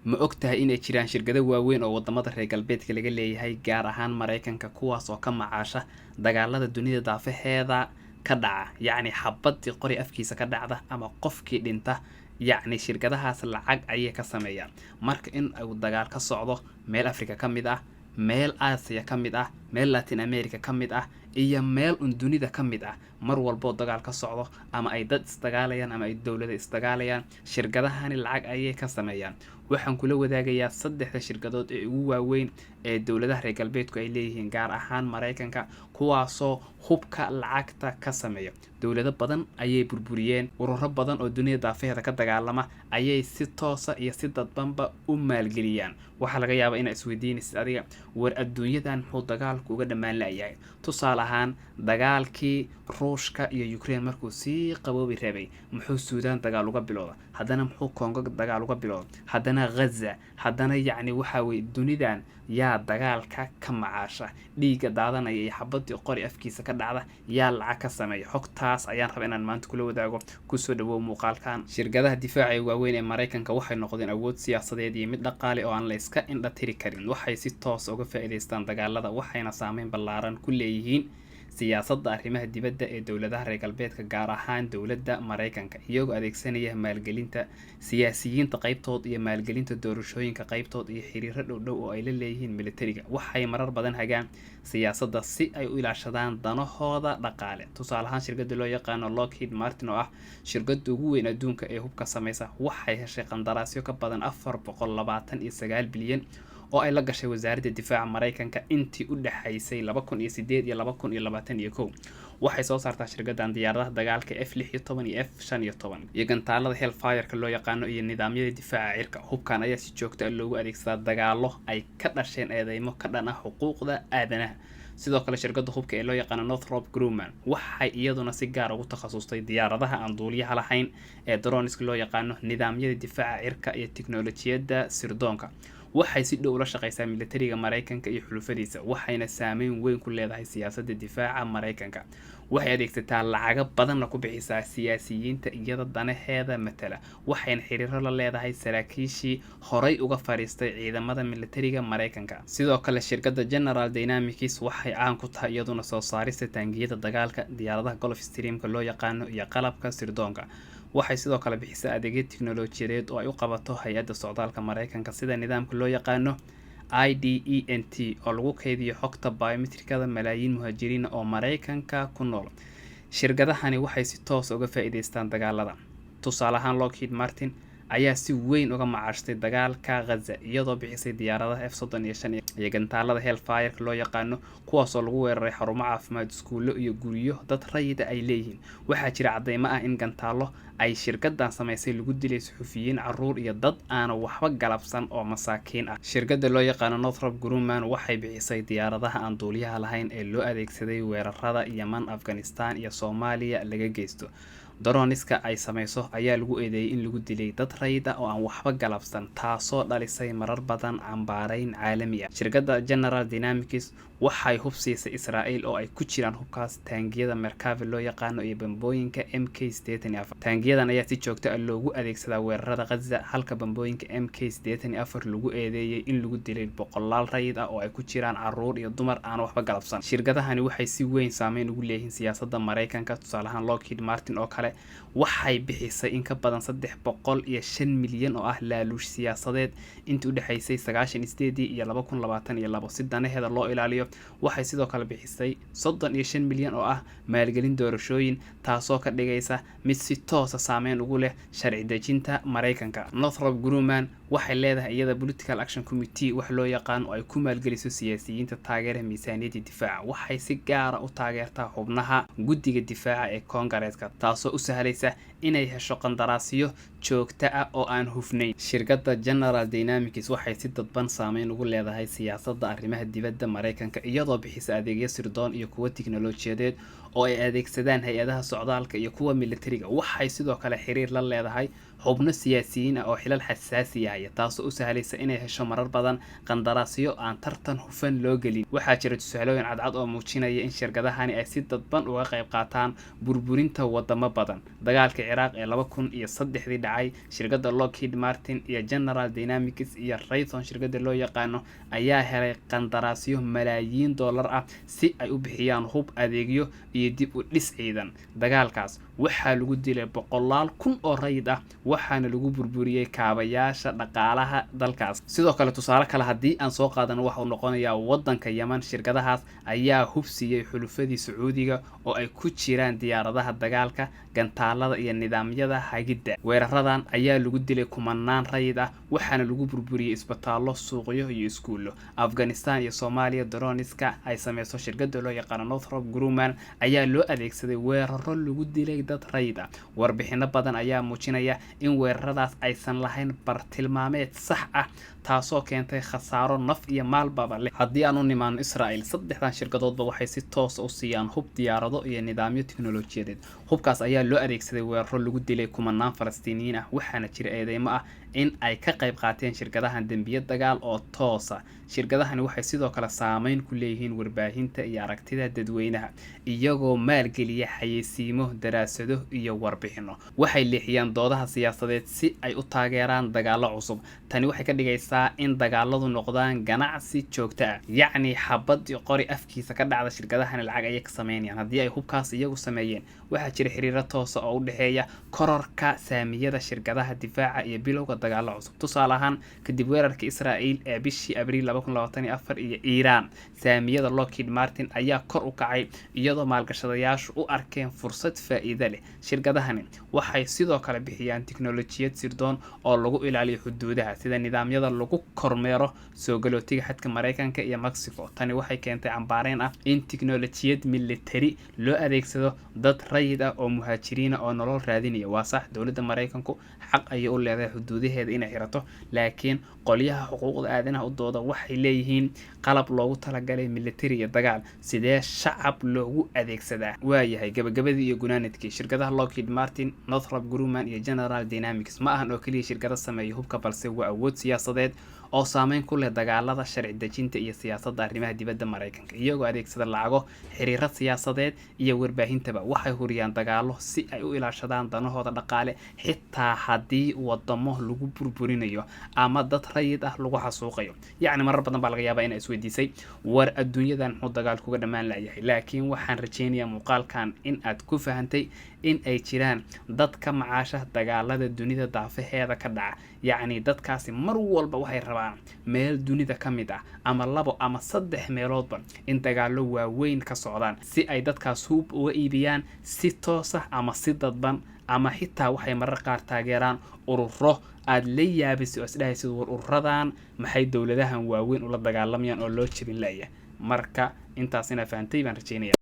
Ma og tahay inay jiraan shirkado waaweyn oo wadamada reer galbeedka laga leeyahay, gaar ahaan Maraykanka, kuwaas oo ka macaasha dagaalada dunida daafaheeda ka dhaca? Yacni xabadii qori afkiisa ka dhacda ama qofkii dhinta, yacni shirkadahaas lacag ayay ka sameeyaan. Marka in uu dagaal ka socdo meel Africa ka mid ah, meel Aasiya ka mid ah, meel Latin America ka mid ah iyo meel un dunida ka mid ah, mar walboo dagaal ka socdo ama ay dad isdagaalayaan ama ay dowlada isdagaalayaan, shirkadahani lacag ayay ka sameeyaan. Waxaan kula wadaagayaa saddexda shirkadood ee ugu waaweyn ee dowladaha reer galbeedku ay leeyihiin, gaar ahaan Maraykanka, kuwaasoo hubka lacagta ka sameeya. Dowlado badan ayay burburiyeen, ururo badan oo dunida daafaheeda ka dagaalama ayay si toosa iyo si dadbanba u maalgeliyaan. Waxaa laga yaabaa inaa isweydiinaysid adiga: war adduunyadan muxuu dagaalku uga dhammaan la-yahay? Tusaale ahaan, dagaalkii Ruushka iyo Ukraine markuu sii qaboobi rabay, muxuu Suudaan dagaal uga bilowda? Haddana muxuu Kongo dagaal uga bilowda? Haddana Ghaza? Haddana yacni waxaa weye, dunidan yaa dagaalka ka macaasha? Dhiigga daadanaya iyo xabadii qori afkiisa ka dhacda yaa lacag ka sameeya? Xogtaas ayaan raba inaan maanta kula wadaago. Kusoo dhawow muuqaalkan. Shirkadaha difaaca ee waaweyn ee Maraykanka waxay noqdeen awood siyaasadeed iyo mid dhaqaale oo aan la iska indha tiri karin. Waxay si toos uga faa'iidaystaan dagaalada, waxayna saameyn ballaaran ku leeyihiin siyaasadda arrimaha dibadda ee dowladaha reer galbeedka, gaar ahaan dowladda Maraykanka, iyagoo adeegsanaya maalgelinta siyaasiyiinta qaybtood iyo maalgelinta doorashooyinka qaybtood iyo xiriiro dhowdhow oo ay la leeyihiin militariga. Waxay marar badan hagaan siyaasadda si ay u ilaashadaan danahooda dhaqaale. Tusaale ahaan, shirkadda loo yaqaano Lockheed Martin, oo ah shirkadda ugu weyn adduunka ee hubka sameysa, waxay heshay qandaraasyo ka badan 429 bilyan oo ay la gashay Wasaaradda Difaaca Maraykanka intii u dhexaysay 2008 iyo 2021. Waxay soo saartaa shirkaddan diyaaradaha dagaalka F-16 iyo F-15 iyo gantaalada Hellfireka loo yaqaano iyo nidaamyada difaaca cirka. Hubkan ayaa si joogto ah loogu adeegsadaa dagaalo ay ka dhasheen eedeymo ka dhan ah xuquuqda aadanaha. Sidoo kale, shirkadda hubka ee loo yaqaano Northrop Grumman waxay iyaduna si gaar ugu takhasustay diyaaradaha aan duuliyaha lahayn ee droneska loo yaqaano, nidaamyada difaaca cirka iyo tiknolojiyadda sirdoonka. Waxay si dhow ula shaqeysaa militariga Maraykanka iyo xulufadiisa, waxayna saameyn weyn ku leedahay siyaasadda difaaca Maraykanka. Waxay adeegsataa lacago badanna ku bixisaa siyaasiyiinta iyada danaheeda matala, waxayna xiriiro la leedahay saraakiishii horay uga fadhiistay ciidamada militariga Maraykanka. Sidoo kale, shirkadda General Dynamics waxay caan ku tahay iyaduna soo saarista taangiyada dagaalka, diyaaradaha Gulfstreamka loo yaqaano iyo qalabka sirdoonka. Waxay sidoo kale bixisaa adeegyo tiknolojiyadeed oo ay u qabato Hay-adda Socdaalka Maraykanka, sida nidaamka loo yaqaano IDENT oo lagu kaydiyo xogta biometrikada malaayiin muhaajiriina oo Maraykanka ku nool. Shirkadahani waxay si toos uga faa'iidaystaan dagaalada. Tusaale ahaan, Lockheed Martin ayaa si weyn uga macaashtay dagaalka Ghaza, iyadoo bixisay diyaaradaha F-35 iyo gantaalada Hellfireka loo yaqaano, kuwaasoo lagu weeraray xarumo caafimaad, iskuullo iyo guryo dad rayida ay leeyihiin. Waxaa jira cadeymo ah in gantaallo ay shirkadan samaysay lagu dilay suxufiyiin, caruur iyo dad aana waxba galabsan oo masaakiin ah. Shirkadda loo yaqaano Northrop Grumman waxay bixisay diyaaradaha aan duuliyaha lahayn ee loo adeegsaday weerarada Yeman, Afghanistan iyo Soomaaliya laga geysto. Droneska ay sameyso ayaa lagu eedeeyay in lagu dilay dad rayid ah oo aan waxba galabsan, taasoo dhalisay marar badan cambaareyn caalami ah. Shirkadda General Dynamics waxay hub siisay Israel, oo ay ku jiraan hubkaas taangiyada Merkava loo yaqaano iyo bambooyinka MK 84. Taangiyadan ayaa si joogto ah loogu adeegsadaa weerarada Ghaza, halka bambooyinka MK 84 lagu eedeeyay in lagu dilay boqolaal rayid ah oo ay ku jiraan caruur iyo dumar aan waxba galabsan. Shirkadahani waxay si weyn saameyn ugu leeyihiin siyaasadda Maraykanka. Tusaale ahaan, Lockheed Martin oo kale waxay bixisay in ka badan 305 milyan oo ah laaluush siyaasadeed intii u dhexaysay 98-dii iyo 2022 si danaheeda loo ilaaliyo. Waxay sidoo kale bixisay 35 milyan oo ah maalgelin doorashooyin, taasoo ka dhigaysa mid si toosa saameyn ugu leh sharci dejinta Maraykanka. Northrop Grumman waxay leedahay iyada Political Action Committee wax loo yaqaan oo ay ku maalgeliso siyaasiyiinta taageeraha miisaaniyadda difaaca. Waxay si gaara u taageertaa xubnaha guddiga difaaca ee Koongareeska, taasoo u sahlaysa inay hesho qandaraasyo joogto ah oo aan hufnayn. Shirkadda General Dynamics waxay si dadban saameyn ugu leedahay siyaasadda arrimaha dibadda Maraykanka, iyadoo bixisa adeegyo sirdoon iyo kuwo tiknolojiyadeed oo ay adeegsadaan hay-adaha socdaalka iyo kuwa militariga. Waxay sidoo kale xiriir la leedahay xubno siyaasiyiin ah oo xilal xasaasi ahaya, taasoo u sahlaysa inay hesho marar badan qandaraasyo aan tartan hufan loo gelin. Waxaa jira tusaalooyin cadcad oo muujinaya in shirkadahani ay si dadban uga qayb qaataan burburinta wadamo badan. Dagaalka Ciraaq. Ciraaq ee 2003-dii dhacay, shirkadda Lockheed Martin iyo General Dynamics iyo Raytheon shirkadda loo yaqaano ayaa helay qandaraasyo malaayiin dollar ah si ay u bixiyaan hub, adeegyo iyo dib u dhis ciidan. Dagaalkaas waxaa lagu dilay boqolaal kun oo rayid ah, waxaana lagu burburiyey kaabayaasha dhaqaalaha dalkaas. Sidoo kale, tusaale kale haddii aan soo qaadano, waxa uu noqonayaa wadanka Yeman. Shirkadahaas ayaa hub siiyey xulufadii Sacuudiga, oo ay ku jiraan diyaaradaha dagaalka, gantaalada iyo nidaamyada hagidda. Weeraradan ayaa lagu dilay kumanaan rayid ah, waxaana lagu burburiyey isbitaallo, suuqyo iyo iskuullo. Afghanistan iyo Soomaaliya, drones-ka ay sameyso shirkada loo yaqaano Northrop Grumman ayaa loo adeegsaday weeraro lagu dilay dad rayid ah. Warbixino badan ayaa muujinaya in weeraradaas aysan lahayn bartilmaameed sax ah, taasoo keentay khasaaro naf iyo maalbaba leh. Haddii aan u nimaano Israel, saddexdan shirkadoodba waxay si toosa u siiyaan hub, diyaarado iyo nidaamyo tiknolojiyadeed. Hubkaas ayaa loo adeegsaday weeraro lagu dilay kumanaan Falastiiniyiin ah, waxaana jira eedeymo ah in ay ka qayb qaateen shirkadahan dembiyo dagaal oo toosa. Shirkadahani waxay sidoo kale saameyn ku leeyihiin warbaahinta iyo aragtida dadweynaha, iyagoo maalgeliya xayeysiimo, daraasado iyo warbixino. Waxay leexiyaan doodaha siyaasadeed si ay u taageeraan dagaallo cusub. Tani waxay ka dhigaysaa in dagaaladu noqdaan ganacsi joogto ah, yacni xabadii qori afkiisa ka dhacda, shirkadahani lacag ayay ka sameynayaan haddii ay hubkaas iyagu sameeyeen. Waxaa jira xiriiro toosa oo u dhexeeya kororka saamiyada shirkadaha difaaca iyo bilowga dagaallo cusub. Tusaale ahaan, kadib weerarka Israel ee bishii Abriil 2024 iyo Iiraan, saamiyada Lockheed Martin ayaa kor u kacay, iyadoo maalgashadayaashu u arkeen fursad faa'iido leh. Shirkadahani waxay sidoo kale bixiyaan tiknolojiyad sirdoon oo lagu ilaaliyo xuduudaha, sida nidaamyada lagu kormeero soo galootiga xadka Maraykanka iyo Mexico. Tani waxay keentay cambaareyn ah in tiknolojiyad military loo adeegsado dad rayid ah oo muhaajiriina oo nolol raadinaya. Waa sax, dowladda Maraykanku xaq ayay u leedahay xuduudaheeda inay xirato, laakiin qolyaha xuquuqda aadanaha u dooda waxay leeyihiin qalab loogu talagalay military iyo dagaal sidee shacab loogu adeegsadaa? Waayahay, gabagabadii iyo gunaanadkii, shirkadaha Lockheed Martin, Northrop Grumman iyo General Dynamics ma ahan oo keliya shirkado sameeya hubka, balse waa awood siyaasadeed oo saameyn ku leh dagaalada, sharci dejinta iyo siyaasadda arrimaha dibadda Maraykanka. Iyagoo adeegsada lacago, xiriiro siyaasadeed iyo warbaahintaba, waxay huriyaan dagaalo si ay u ilaashadaan danahooda dhaqaale, xitaa haddii wadamo lagu burburinayo ama dad rayid ah lagu xasuuqayo. Yacni, marar badan baa laga yaabaa inaa isweydiisay, war adduunyadan muxuu dagaal kuga dhammaan layahay? Laakiin waxaan rajeynayaa muuqaalkan in aad ku fahantay in ay jiraan dad ka macaasha dagaalada dunida daafaheeda ka dhaca. Yacni, dadkaasi mar walba waxay rabaan meel dunida ka mid ah ama labo ama saddex meeloodba in dagaallo waaweyn ka socdaan, si ay dadkaas hub uga iibiyaan si toos ah ama si dadban, ama xitaa waxay marar qaar taageeraan ururo aad la yaabaysid oo isdhahaysid, war ururadan maxay dowladahan waaweyn ula dagaalamayaan oo loo jebin la'yahay? Marka intaas inaa fahantay baan rajeynaya.